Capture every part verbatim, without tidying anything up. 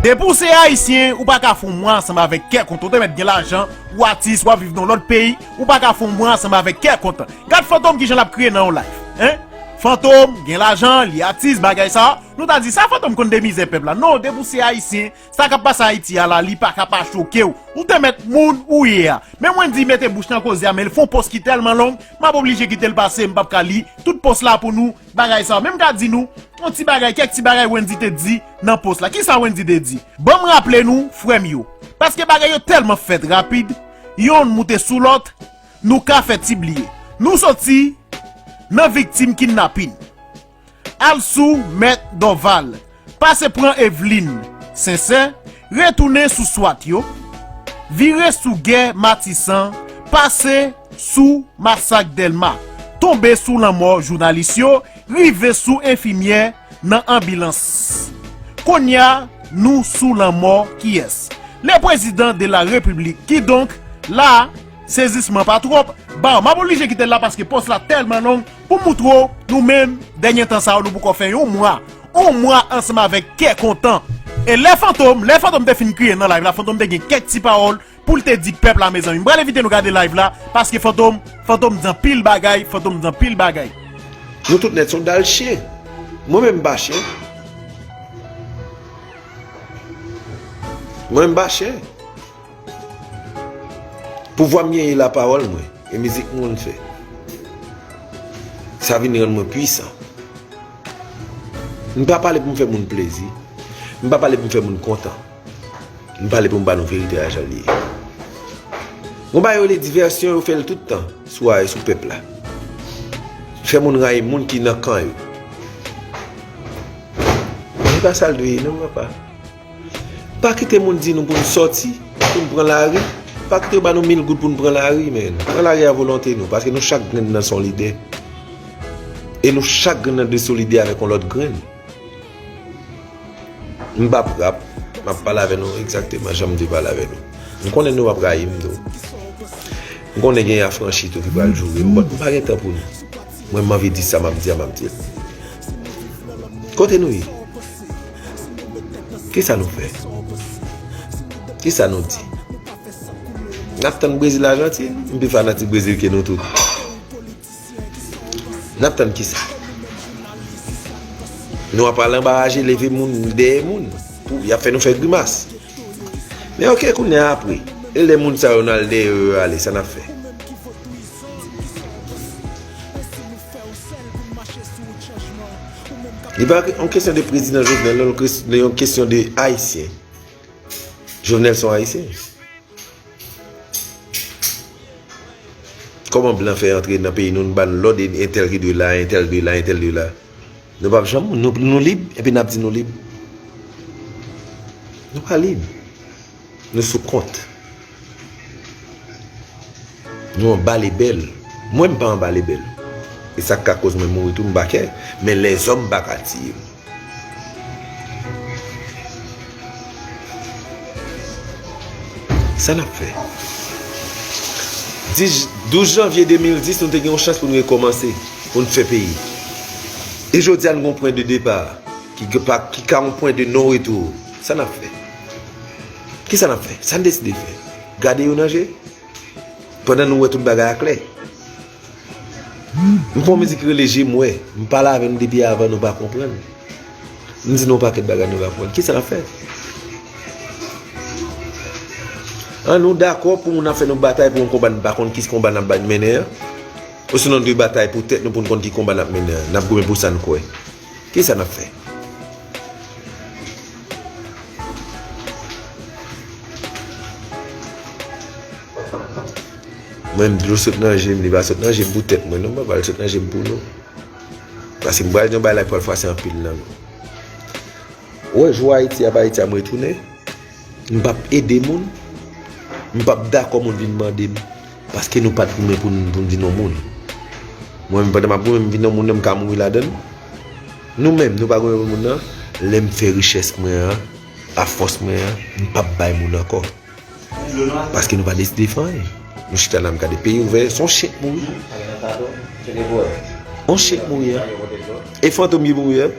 Depi w se ayisyen, ou pa ka fè yon mwa ansanm avèk kè kontan. Ou te mèt gen lajan, ou atis, w ap viv nan yon lòt peyi, ou pa ka fè yon mwa ansanm avèk kè kontan. Gad Fantom kijan l ap kriye nan yon live. Hein? Fantom gen lajan, li atis, bagay sa. Nou ta di sa Fantom konn de mizè pèp la. Non, depi w se ayisyen, sa k ap pase Ayiti a la, li pa ka pa choke w. Ou te mèt moun ou ye a. Men Wendy mete bouch nan koze a, men l fè yon pòs ki tèlman long, m ap oblije kite l pase, m p ap ka li tout pòs la pou nou, bagay sa. Men m ka di nou yon ti bagay, kèk ti bagay Wendy te di nan pòs la. Kisa Wendy te di? Ban m raple nou, frè m yo. Paske bagay yo tèlman fèt rapid, yonn moute sou lòt, nou ka fè ti bliye. Nou soti nan viktim kidnapin. Al sou Mèt Dòval, pase pran Evlin, Sensè, retounen sou swat yo, vire sou Gè Matisan, pase sou masak Dèlma, tonbe sou lanmò jounalis yo, rive sou enfimyè nan anbilans. Kounye a, nou sou lanmò kiyès? Le Président de la République. Kidonk, la, sezisman pa twòp, ba, m ap oblije kite l la paske pòs la tèlman long pou m moutre w, nou menm, dènye tan sa yo, nou poko fè yon mwa. Yon mwa ansanm avèk kè kontan. E lè Fantom, lè Fantom te fin kriye nan live la, Fantom te gen kèk ti pawòl pou l te di pèp la, mezanmi. M pral envite nou gade live la, paske Fantom, Fantom di anpil bagay, Fantom di anpil bagay. Nou tout nèt se yon dal chen. Mwen menm m pa chen. Mwen menm m pa chen. Pouvwa m genyen lapawòl mwen e mizik m konn fè. Sa vin rann mwen pwisan. M pa pale pou m fè moun plezi. M pa pale pou m fè moun kontan. M pale pou m ba nou verite a jan li ye. Gon bagay yo rele divèsyon, yo fè l tout tan sou a, sou pèp la. Fè moun rayi moun ki nan kan yo. Se pa sa l dwe ye non, papa. Pa kite moun di nou pou n sòti, pou n pran lari. Pa kite yo ba nou mil goud pou n pran lari, men. Pran lari a volonte nou, paske nou chak grenn nan se yon lidè. E nou chak grenn nan dwe solidè avèk yon lòt grenn. M p ap rap, m ap pale avè nou egzakteman jan m dwe pale avè nou. M konnen nou p ap rayi m tou. M konnen gen afranchi tou ki pral joure m, but m pa gen tan pou nou. Mwen, m anvi di sa m ap di a, m ap di l. Kote nou ye? Kisa nou fè? Kisa nou di? N ap tann Brezil Ajantin? M pi fanatik Brezil ke nou tout. N ap tann kisa? Nou ap al anba raje, leve moun, dèyè moun. Pou y ap fè nou fè grimas. Men oke, kounye a apre. E lè moun sa yo n al dèyè yo, yo ale, sa n ap fè? Li pa yon kesyon de prezidan Jovenel, non, yon kes-, yon kesyon de ayisyen. Jovenel se yon ayisyen. Kòman blan fè antre nan peyi nou, nou ba n lòd, e entèl ki dwe la, entèl dwe la, entèl dwe la? Nou p ap janm, nou, nou lib, epi n ap di nou lib. Nou pa lib. Nou sou kont. Nou anba lebèl. Mwen, m pa anba lebèl. E sa k ka koz mwen mouri tou, m pa kè. Men lèzòm pa ka tiye m. Sa n ap fè? Dis, douz janvye de mil dis, nou te gen yon chans pou n rekòmanse, pou n fè peyi. E jodi a, n gen yon pwen de depa ki, ki pa, ki ka yon pwen de non retou. Sa n ap fè? Kisa n ap fè? Sa n deside fè? Gade yo nan je? Pandan nou wè tout bagay aklè. M fè yon mizik ki rele Je m wè. M pale avè nou depi avan, nou pa konprann. M di nou yon pakèt bagay, nou pa konprann. Kisa n ap fè? An nou dakò pou moun ap fè nou batay pou yon konba n pa konn ki konba n ap bay mennen an? Osinon n dwe batay pou tèt nou pou n konn ki konba n ap mennen an? N ap goumen pou sa n kwè. Kisa n ap fè? Mwen, m dlo sot nan je m, li pa sot nan je m pou tèt mwen, non, m pa pral sot nan je m pou nou. Paske m pral di yon bagay la, pral fwase anpil nan nou. Ou wè, jou Ayiti ap Ayiti a, m retounen. M p ap ede moun. M p ap dakò moun vin mande m. Paske nou pa t goumen pou n, pou n vin yon moun. Mwen menm, pandan m ap goumen, m vin yon moun, m ka mouri ladan l. Nou menm, nou pa goumen pou moun nan. Lè m fè richès mwen an, a fòs mwen an, m p ap bay moun ankò. Paske nou pa deside fè anyen. Nou chita la, n ap gade peyi ouvè, se yon chen k mouri. Yon chen k mouri an. E Fantom ki mouri an.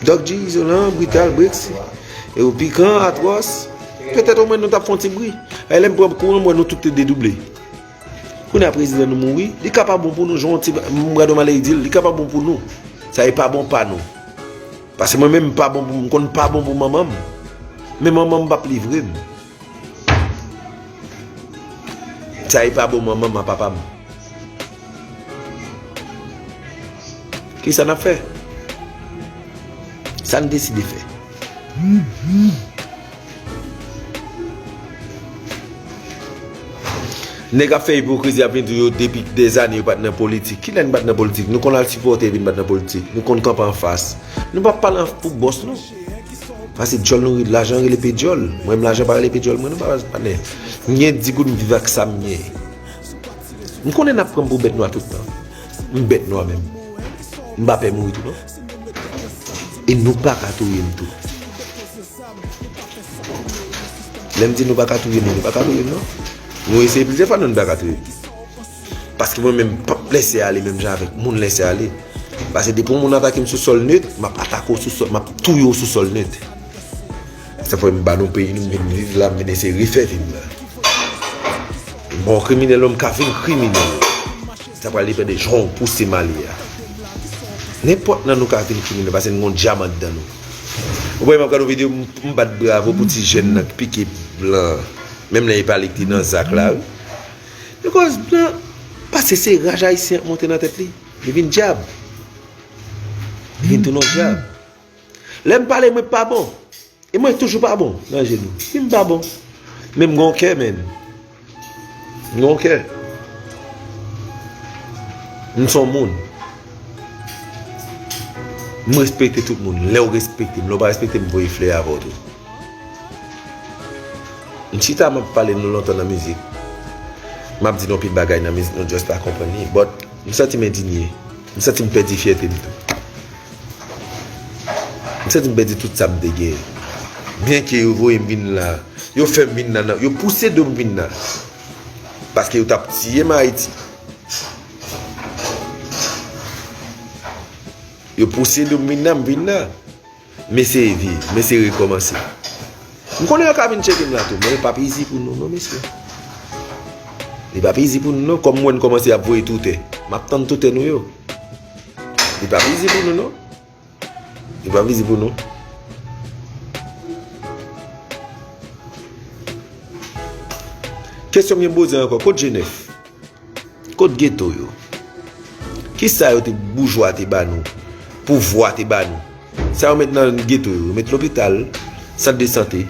Doc G, Izolan, Brital, Brix, e ou Pikan, Atwòs. Petèt omwen nou t ap fè yon ti bri. E lè m pran kou, m wè nou tout te dedouble. Kounye a prezidan nou mouri, li ka pa bon pou nou, jan yon ti m gade yon malè di l, li ka pa bon pou nou. Sa e pa bon pa nou. Paske mwen menm m pa bon pou, m konn pa bon pou manman m. Men manman m p ap livre m. Sa e pa bon manman m a papa m. Kisa n ap fè? Sa n deside fè? Nèg ap fè ipokrizi, ap vin di yo depi dèzane yo pa t nan politik. Kilè n pa t nan politik? Nou konn al sipòte epi n pa t nan politik. Nou konn kanpe anfas. Nou p ap pale pou bòs nou. Paske djòl nou, lajan rele pe djòl. Mwen menm lajan pa rele pe djòl mwen non, pa, pa nè. M gen di goud, m viv ak sa m gen. M konnen n ap pran m pou bèt nwa tout tan. M bèt nwa menm. M pa pè mouri tou non. E nou pa ka touye m tou. Lè m di nou pa ka touye m, nou pa ka touye m non. Nou eseye plizyè fwa, nou pa ka touye m. Paske mwen menm, m p ap lèse ale menm jan avèk moun lèse ale. Paske depi yon moun atake m sou sòl net, m ap atake w sou sòl, m ap touye w sou sòl net. Se fè m ba nou peyi nou, m vin viv la, m vin eseye refè vi m la. Bon, kriminèl, m ka vin kriminèl. Sa pral depann de jan w pouse m ale a. Nenpòt nan nou ka vin kriminèl, paske n gon dyaman anndan nou. Ou wè, m ap gade yon videyo, m, m bat bravo pou ti jèn nan k pike blan. Menm lè e pale ki te nan zak la, wi. Because blan, paske se raj ayisyen ap monte nan tèt li. Li vin dyab. Li vin tounen yon dyab. Lè m pale, mwen pa bon. E mwen toujou pa bon nan je nou. Si m pa bon. Men m gon kè, menn. M gon kè. M son moun. M respekte tout moun. Lè w respekte m, lè w pa respekte m, voye flè avè w tou. M chita, m ap pale nou lontan nan mizik. M ap di nou anpil bagay nan mizik, nou just pa konprann li. But, m santi m endinye. M santi m pèdi fyète m tou. M santi m pèdi tout sa m te genyen. Byenke yo voye m vin la, yo fè m vin la, nan, yo pouse do m vin la. Paske yo t ap tiye m Ayiti. Yo pouse do m vin la, m vin la. M eseye viv, m eseye rekòmanse. M konnen yo ka vin tcheke m la tou, men li p ap izi pou nou non, mesye. Li p ap izi pou nou non, kòm m wè n kòmanse ap voye toutè. M ap tann toutè nou yo. Li p ap izi pou nou non. Li p ap izi pou nou. Kesyon m gen poze ankò, kot Jenèf? Kot geto yo? Kisa yo te, boujwa te ba nou? Pouvwa te ba nou? Sa yo met nan geto yo? Yo met lopital, sant de sante,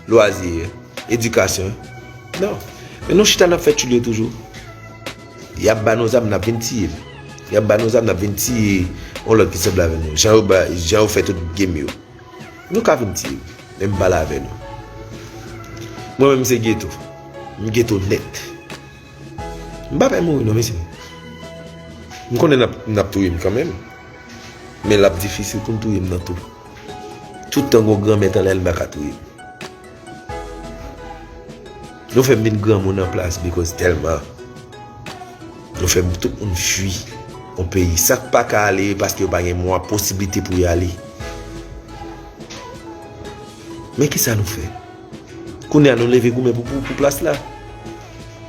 lwazi, edikasyon? Non. Men nou chita n ap fè tchoul yo toujou. Y ap ba nou zam, n ap vin tiye. Y ap ba nou zam, n ap vin tiye yon lòt ki sanble avè nou. Jan yo ba, jan yo fè tout game yo. Nou ka vin tiye. Men m pale avè nou. Mwen menm se geto. M geto nèt. M pa pè mouri non, mesye. M konnen n ap, n ap touye m kanmenm. Men l ap difisil pou n touye m nan tou. Tout tan gon granmèt anlè l, m pa ka touye m. Nou fè m vin granmoun an plas, because tèlman nou fè m, tout moun fui yon peyi. Sa k pa ka ale, paske yo pa gen mwa posiblite pou y ale. Men kisa nou fè? Kounye a nou leve goumen pou, pou, pou plas la.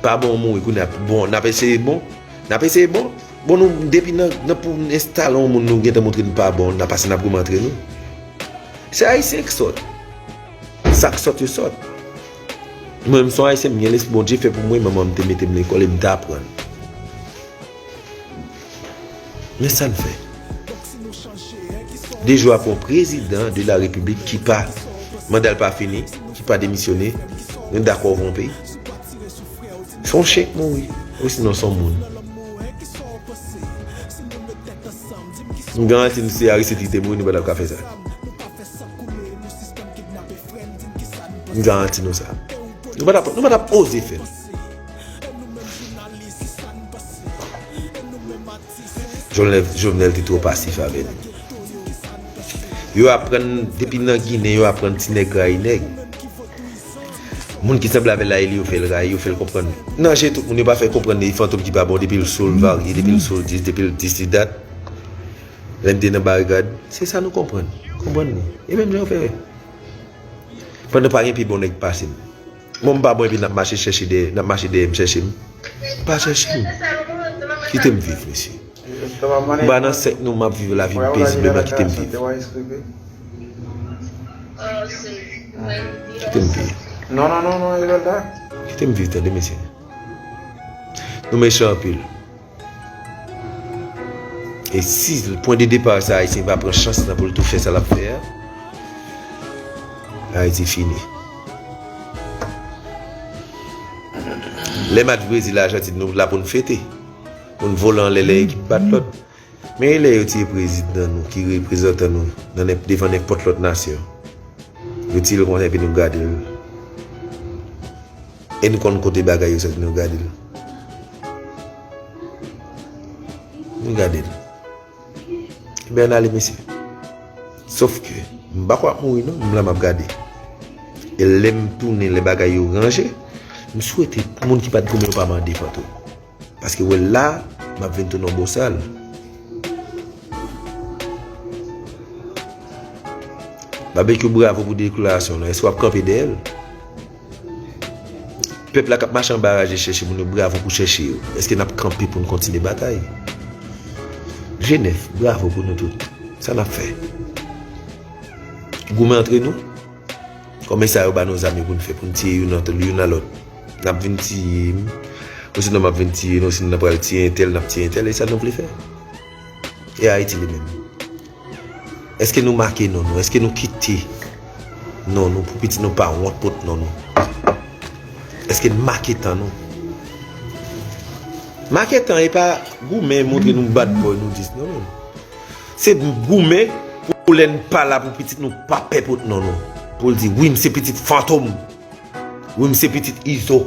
Pa bon mouri, kounye a bon, n ap eseye bon. N ap eseye bon. Bon, nou, depi nan, nan pou n enstale yon moun, nou gentan montre n pa bon, n ap pase n ap goumen antre nou. Se Ayisyen k sòt. Sa k sòt yo sòt. Mwen, m se yon Ayisyen, m gen lespri Bondye fè pou mwen, manman m te mete m lekòl e m te aprann. Men sa n fè. De jou apre, yon prezidan de la repiblik ki pa, manda l pa fini, ki pa demisyone, nou dakò voye yon peyi. Se yon chen k mouri, osinon se yon moun. M garanti nou, se Aristide ki te mouri, nou pa t ap ka fè sa. M garanti nou sa. Nou pa t ap, nou pa t ap oze fè l. Jovenel, Jovenel te twò pasif avè nou. Yo aprann, depi nan Ginen, yo aprann ti nèg rayi nèg. Moun ki sanble avè l la, e li yo fè l rayi, yo fè l konprann. Nan je tout moun, yo pa fè konprann li fantom ki pa bon, depi l sou l varye, depi l sou l dis, depi l dis li dat. Lè n te nan barikad, se sa nou konprann. Konprann li. E menm jan yo fè. Pandan pa gen pi bon nèg pase m. Bon, m pa bon epi n ap mache chèche dèyè, n ap mache dèyè m chèche m. Pa chèche m. Kite m viv, mesye. M pa nan sèk nou, m ap viv lavi m pezibleman, kite m viv. Kite m viv. Non, non, non, non, Evelda. Kite m viv, tande, mesye. Nou mechan anpil. E si pwen de depa sa Ayisyen pa pran chans nan pou l tou fè sa l ap fè a, Ayiti fini. Lè match Brezil Ajantin, nou la pou n fete, pou n vole anlè lè ekip bat lòt. Men e lè yo tiye prezidan nou ki reprezantan nou nan nenp-, devan nenpòt lòt nasyon. Yo tiye l konsa epi nou gade l. E nou konn kote bagay yo soti, nou gade l. Nou gade l. Ebyen, ann ale, mesye. Sòf ke, m pa kwè ap mouri, non, m la m ap gade. E lè m tounen, lè bagay yo ranje, m swete moun ki pa t goumen yo pa mande fantom. Paske wè la, m ap vin tounen yon bosal. Babekyou, bravo pou deklarasyon w lan. Èske w ap kanpe dèyè l? Pèp la k ap mache anba raje chèche moun yo, bravo pou chèche yo. Èske n ap kanpe pou n kontinye batay? Jenèf, bravo pou nou tout. Sa n ap fè? Goumen antre nou? Kòman sa yo ba nou zam yo pou n fè, pou n tiye youn ant youn a lòt? N ap vin tiye m, osinon m ap vin tiye nou, osinon n ap pral tiye entèl, n ap tiye entèl, e sa nou vle fè? E Ayiti li menm? Èske nou make non nou? Èske nou kite non nou pou pitit nou pa wont pot non nou? Èske n make tan nou? Make tan e pa goumen montre nou bad boy nou dis non, non. Se goumen pou lè n pa la pou pitit nou pa pè pot non nou. Pou l di, wi, m se pitit Fantom. Wi, m se pitit Izo.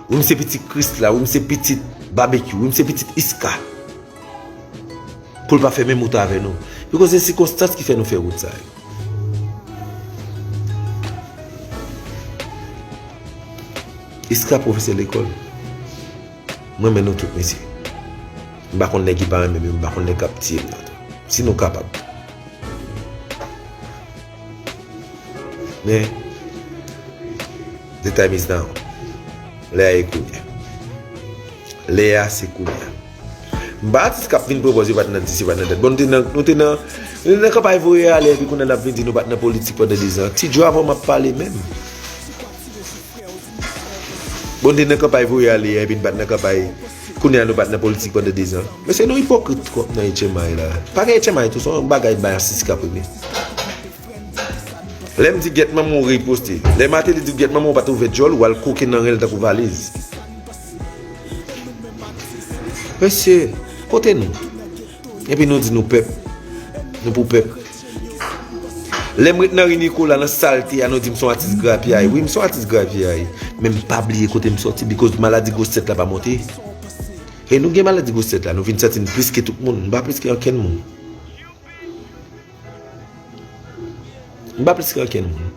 Wi, m se pitit Krisla. Wi, m se pitit Babekyou. Wi, m se pitit Iska. Pou l pa fè menm wout avè nou. Bikoz se sikonstans ki fè nou fè wout sa yo. Iska pwofesè lekòl. M renmen nou tout, mesye. M pa konn nèg ki pa renmen m yo, m pa konn nèg k ap tiye m nan tou. Si nou kapab. Men, the time is now. Lè a e kounye a. Lè a se kounye a. M pa atis k ap vin pwopòze yo pa t nan dis, yo pa t nan dat. Bon, nou te nan, nou te nan, nou te nan kanpay voye ale, epi kounye a n ap vin di nou pa t nan politik pandan dezan. Ti Djo, avan m ap pale menm. Bon, nou te nan kanpay voye ale a, epi n pa t nan kanpay. Kounye a nou pa t nan politik pandan dezan. Mesye, nou ipokrit twòp nan H M I la. Pa gen H M I tou, se yon bagay bay asis k ap regle. Lè m di gèt manman w riposte. Lè Martelly di gèt manman w pa t ouvè djòl, ou al koke nan ren l tankou valiz. Mesye, kote nou? Epi nou di nou pèp. Nou pou pèp. Lè m ret nan ri Nikola, nan salte a, nou di m se yon atis grapyay. Wi, m se yon atis grapyay. Men m pa bliye kote m sòti, because maladi gwostèt la pa monte. E nou gen maladi gwostèt la, nou vin santi n plis ke tout moun. M pa plis ke ankenn moun. M pa plis ke ankenn moun.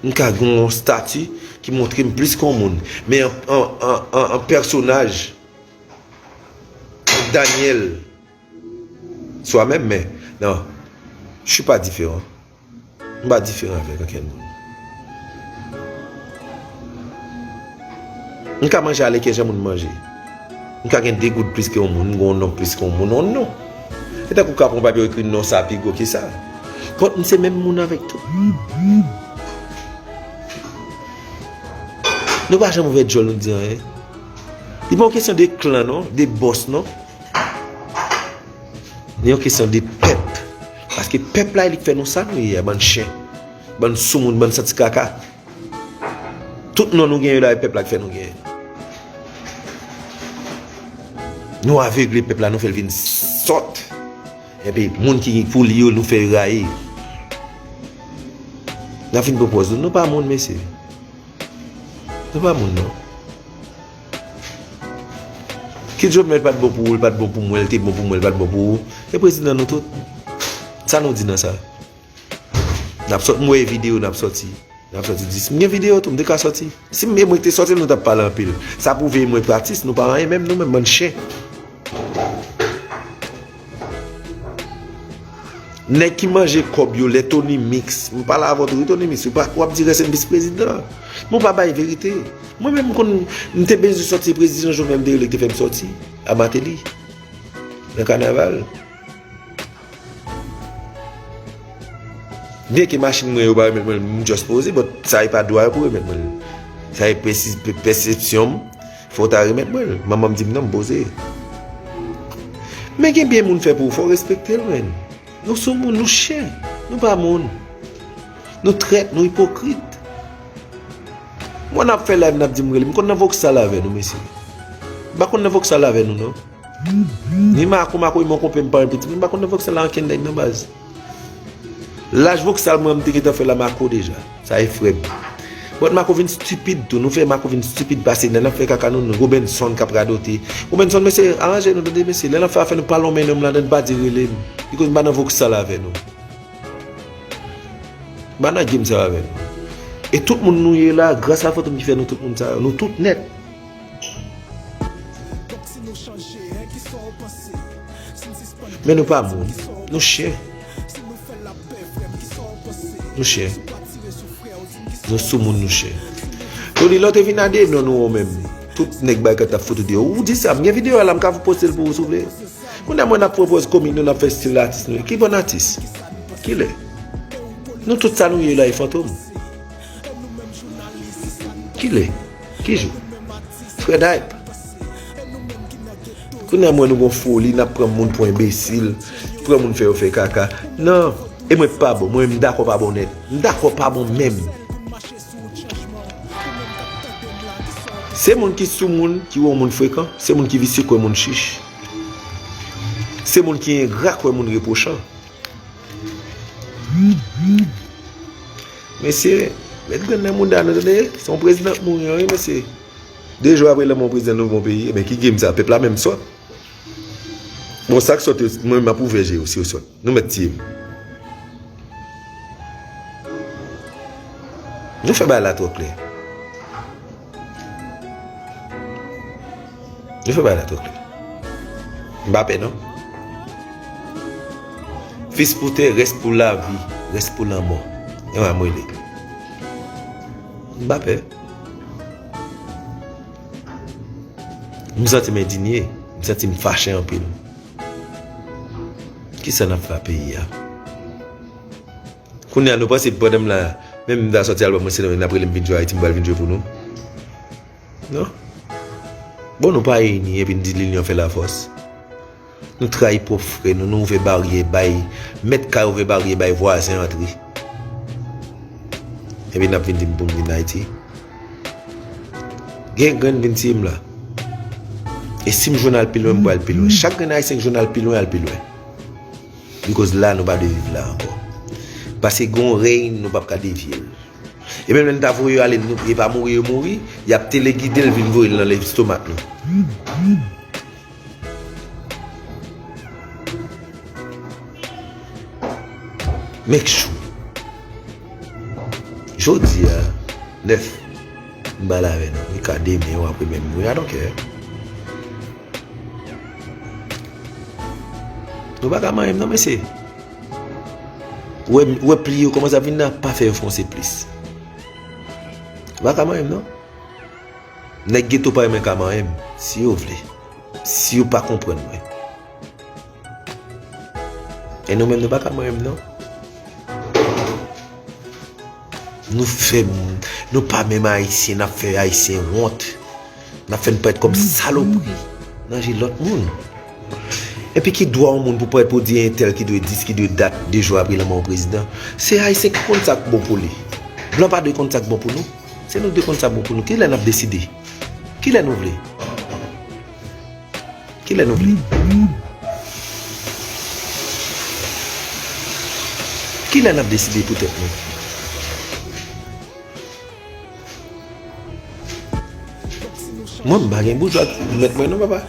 M ka gen yon stati ki montre m plis ke yon moun. Men an, an, an, an, an pèsonaj, Daniel, swa menm, men, non, je suis pas différent. M pa diferan avèk ankenn moun. M ka manje alèkè jan moun manje. M ka gen de goud plis ke yon moun, m gen yon non plis ke yon moun, yon non. E tankou w ka pran yon papye w ekri non sa pi gwo ke sa. Kont m se menm moun avèk tout. Nou pa janm ouvè djòl nou di anyen. Li pa yon kesyon de klan non, de bòs non. Li yon kesyon de pèp. Paske pèp la, e li k fè nou sa nou ye a, bann chen, bann soumoun, bann santi kaka. Tout non nou genyen la, e pèp la k fè nou genyen. Nou avegle pèp la, nou fè l vin sòt. Epi moun ki pou li yo, nou fè yo rayi. N ap fin pran pòz nou, nou pa moun, mesye. Nou pa moun, non. Ki Jovenel pa t bon pou ou, l pa t bon pou mwen, l te bon pou mwen, l pa t bon pou ou. E prezidan nou tout. Sa nou di nan sa? N ap sòt, m wè videyo n ap sòti. N ap sòti dis. M gen videyo tou, m te ka sòti. Si m, e mwen ki te sòti l, nou t ap pale anpil. Sa pwouve e mwen pratis, nou pa anyen menm, nou menm bann chen. Nèg ki manje kòb yo, lè Tony Mix, m pale avè w tou, wi, Tony Mix, ou pa, w ap di rès m vis prezidan. Men w pa bay verite. Mwen menm, m konn, m te bezwen sòti, prezidan Jovenel m te rele ki te fè m sòti a Mateli, nan kanaval. Byenke machin mwen yo pa remèt mwen l, m just poze, but sa e pa dwa yo pou remèt mwen l. Sa e pèsi-, pè-, pèsepsyon m, fò w ta remèt mwen l. Manman m di m non, m poze. Men gen byen moun fè pou ou, fò w respekte l, menn. Nou sou moun, nou chen. Nou pa moun. Nou trèt, nou ipokrit. Mwen n ap fè live, n ap di m rele. M konn nan Voksal avè nou, mesye. M pa konn nan Voksal avè nou, non. Ni Mako, Mako e mon konpè m pa repete. M pa konn nan Voksal la ankenn nèg nan baz. Laj Voksal mwen, m te gentan fè la Mako deja. Sa e frè m. But Mako vin stipid tou. Nou fè Mako vin stipid pase. Lè n ap fè kaka nou, nou Robenson k ap radote. Robenson, mesye, aranje nou, tande, mesye. Lè n ap fè afè nou, pa lonmen non m ladan, pa di rele m. Because m pa nan Voksal avè nou. M pa nan game sa yo avè nou. E tout moun nou ye la, gras a Fantom ki fè nou tout moun sa yo. Nou tout nèt. Men nou pa moun. Nou chen. Nou chen. Nou sou moun, nou chen. Tony, lè w te vin a de non nou menm. Tout nèg bay kòt ap fout ou deyò. Ou di sa, m gen videyo a la, m ka poste l pou ou si w vle. Kounye a mwen n ap pran pòz komik nou, n ap fè stil atis nou. Ki bòn atis? Kilè? Nou tout sa nou ye la e Fantom. Kilè? Ki jou? Fred Hype. Kounye a mwen nou gon foli, n ap pran moun pou enbesil, pran moun fè yo fè kaka. Non, e mwen pa bon, mwen m dakò pa bon nèt. M dakò pa bon menm. Se moun ki sou moun ki wè yon moun frekan, se moun ki visye kwè moun chich. Se moun ki engra kwè moun repwochan. Mesye, met grenn nan mouda nou, tande? Se yon prezidan k mouri an, wi, mesye. De jou apre lanmò yon prezidan, nou bon peyi. Ebyen, ki game sa? Pèp la menm sòt. Bon, sa k sòt yo, mwen, m ap ouvè je yo, si yo sòt. Nou mèt tiye m. Nou fè bagay la twò klè. Nou fè bagay la twò klè. M pa pè, non. Fis pou tè, rès pou lavi, rès pou lanmò. E mwen m rele. M pa pè. M santi m endinye, m santi m fache anpil. Kisa n ap fè a peyi a? Kounye a, nou panse pandan m la, menm m ta sòti albòm mwen, se n ap rele m vin jwe Ayiti, m pral vin jwe pou nou? Non. Bon, nou pa ini, epi n di linyon fè lafòs. Nou trayi pwòp frè nou, nou ouvè baryè bay mèt kay, ouvè baryè bay vwazen antre. Epi n ap vin di m pou m vin Ayiti. Gen grenn vin tiye m la. E si m jwenn al pi lwen, m pral pi lwen. Chak grenn ayisyen k jwenn al pi lwen, al pi lwen. Because la, nou pa dwe viv la ankò. Paske gen yon rèy, nou p ap ka devye l. E menm lè n ta voye yo ale, nou, e pa mouri yo mouri, y ap telegide l vin voye l nan lestomak nou. Make sure. Jodi a, nèf, m pale avè nou. E ka demen ou apre menm, wi, I don't care. Nou pa ka manyen m non, mesye. Ou wè, ou wè pli yo kòmanse ap vin nan, pa fè yo fonse plis. Ou pa ka manyen m non. Nèg geto pa renmen ka manyen m, si yo vle. Si yo pa konprann mwen. E nou menm, nou pa ka manyen m non. Nou fè moun, nou pa menm Ayisyen, n ap fè Ayisyen wont. N ap fè n parèt kòm salopri nan je lòt moun. Epi ki dwa yon moun pou parèt pou di entèl ki dwe dis, ki dwe dat, de jou apre lanmò yon prezidan? Se Ayisyen ki konn sa k bon pou li. Blan pa dwe konn sa k bon pou nou. Se nou ki dwe konn sa k bon pou nou. Kilè n ap deside? Kilè nou vle? Kilè nou vle? Kilè n ap deside pou tèt nou? Mwen, m pa gen boujwa k mèt mwen non, papa.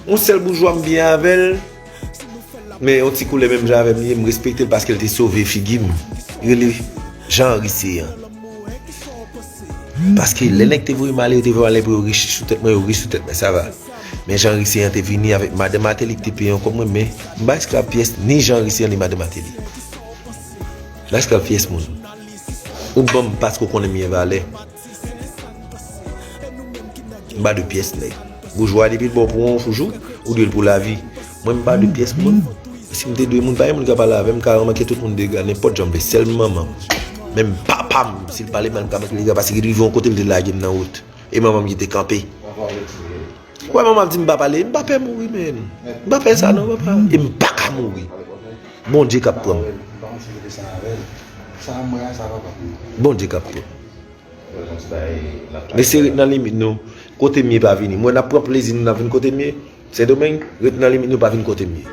Yon sèl boujwa m byen avè l, men yon ti koulè menm jan avè m li ye, m respekte l paske l te sove figi m. Rele Jean Henry Céant. Paske lè nèg te voye m ale, yo te voye m ale pou yo rich sou tèt mwen, yo rich sou tèt mwen, sa va. Men jan Risi an te vini avèk madan Mateli ki te peye yon kòb mwen, men m pa esklav pyès ni jan Risi an ni madan Mateli. M pa esklav pyès moun. Ou ban m paske w konnen m gen valè. M pa de pyès nèg. Boujwa depi l ba w pou yon jou, ou dwe l pou lavi. Mwen m pa de pyès moun. Si m te dwe moun, pa gen moun k ap pale avè m, m ka manke tout moun dega, nenpòt jan m vle, sèl manman m. Menm papa m, si l pale mal, m ka manke l dega, paske li rive yon kote, l te lage m nan wout. E manman m ki te kanpe. Wè manman ap di m pa pale, m pa pè mouri, men. M pa pè sa non, papa. E m pa ka mouri. Bondye k ap pran m. Bondye k ap pran m. Mesye, ret nan limit nou. Kote m ye pa vini. Mwen, n ap pran plezi nou, n ap vin kote m ye. Sendomeng, ret nan limit nou, pa vin kote m ye.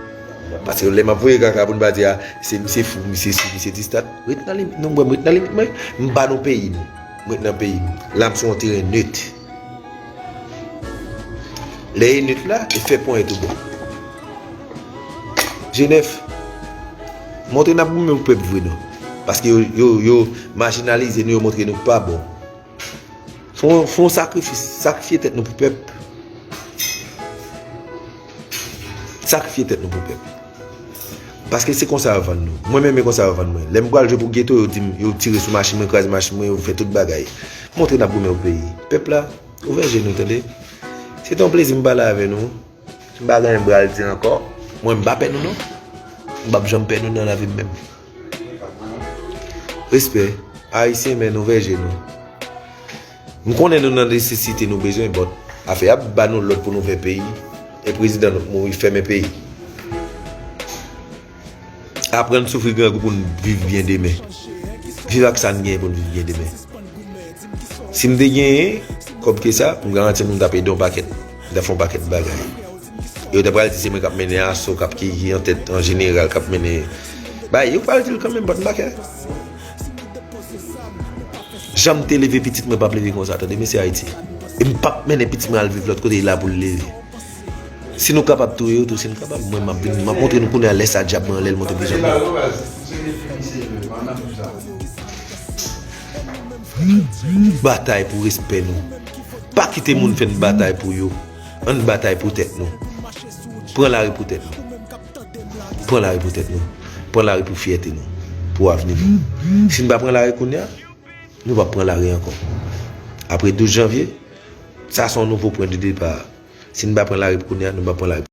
Paske lè m ap voye kaka pou n pa di a, se misye fou, misye si, misye distat. Ret nan limit nou, mwen, m ret nan limit mwen. M pa nan peyi nou. M ret nan peyi m. La, m sou yon teren net. Lè e net la, e fè ponyèt ou bon. Jenèf, montre n ap goumen pou pèp vre non. Paske yo, yo, yo majinalize nou, yo montre nou pa bon. Fè yon, fè yon sakrifis, sakrifye tèt nou pou pèp. Sakrifye tèt nou pou pèp. Paske se konsa yo vann nou. Mwen menm, e konsa yo vann mwen. Lè m pral jwe pou geto, yo di m, yo tire sou machin mwen, kraze machin mwen, yo fè tout bagay. Montre n ap goumen pou peyi. Pèp la, ouvè je nou, tande. Se te yon plezi m pale avè nou. M pa gen anyen m pral di ankò. Mwen, m pa pè nou non. M p ap janm pè nou nan lavi m menm. Respè. Ayisyen, men nou ouvè je nou. M konnen nou nan nesesite, nou bezwen, but afè ap ba nou lòd pou nou fè peyi. E prezidan nou mouri, fèmen peyi. Aprann soufri grangou pou n viv byen demen. Viv ak sa n genyen pou n viv byen demen. Si m te genyen kòb ke sa, m garanti nou m t ap ede yon pakèt, m t ap fè yon pakèt bagay. E yo ta pral di se mwen k ap mennen aso, k ap ki, ki an tèt an jeneral, k ap mennen. Bay, yo pral di l kanmenm, but m pa kè. Jan m te leve pitit mwen p ap leve konsa, tande, mesye Ayiti. E m p ap mennen pitit mwen al viv lòt kote, e la pou l leve. Si nou kapab touye yo tou, si nou kapab, mwen m ap vin, m ap montre nou kounye a lè sa dyab mwen anlè l monte plizyè mwa. Batay pou respè nou. Pa kite moun fè n batay pou yo. Ann batay pou tèt nou. Pran lari pou tèt nou. Pran lari pou tèt nou. Pran lari pou fyète nou. Pou avni nou. Si n pa pran lari kounye a, nou p ap pran lari ankò. Apre douz janvye, sa se yon nouvo pwen de depa. Si n pa pran lari kounye a, nou p ap pran lari.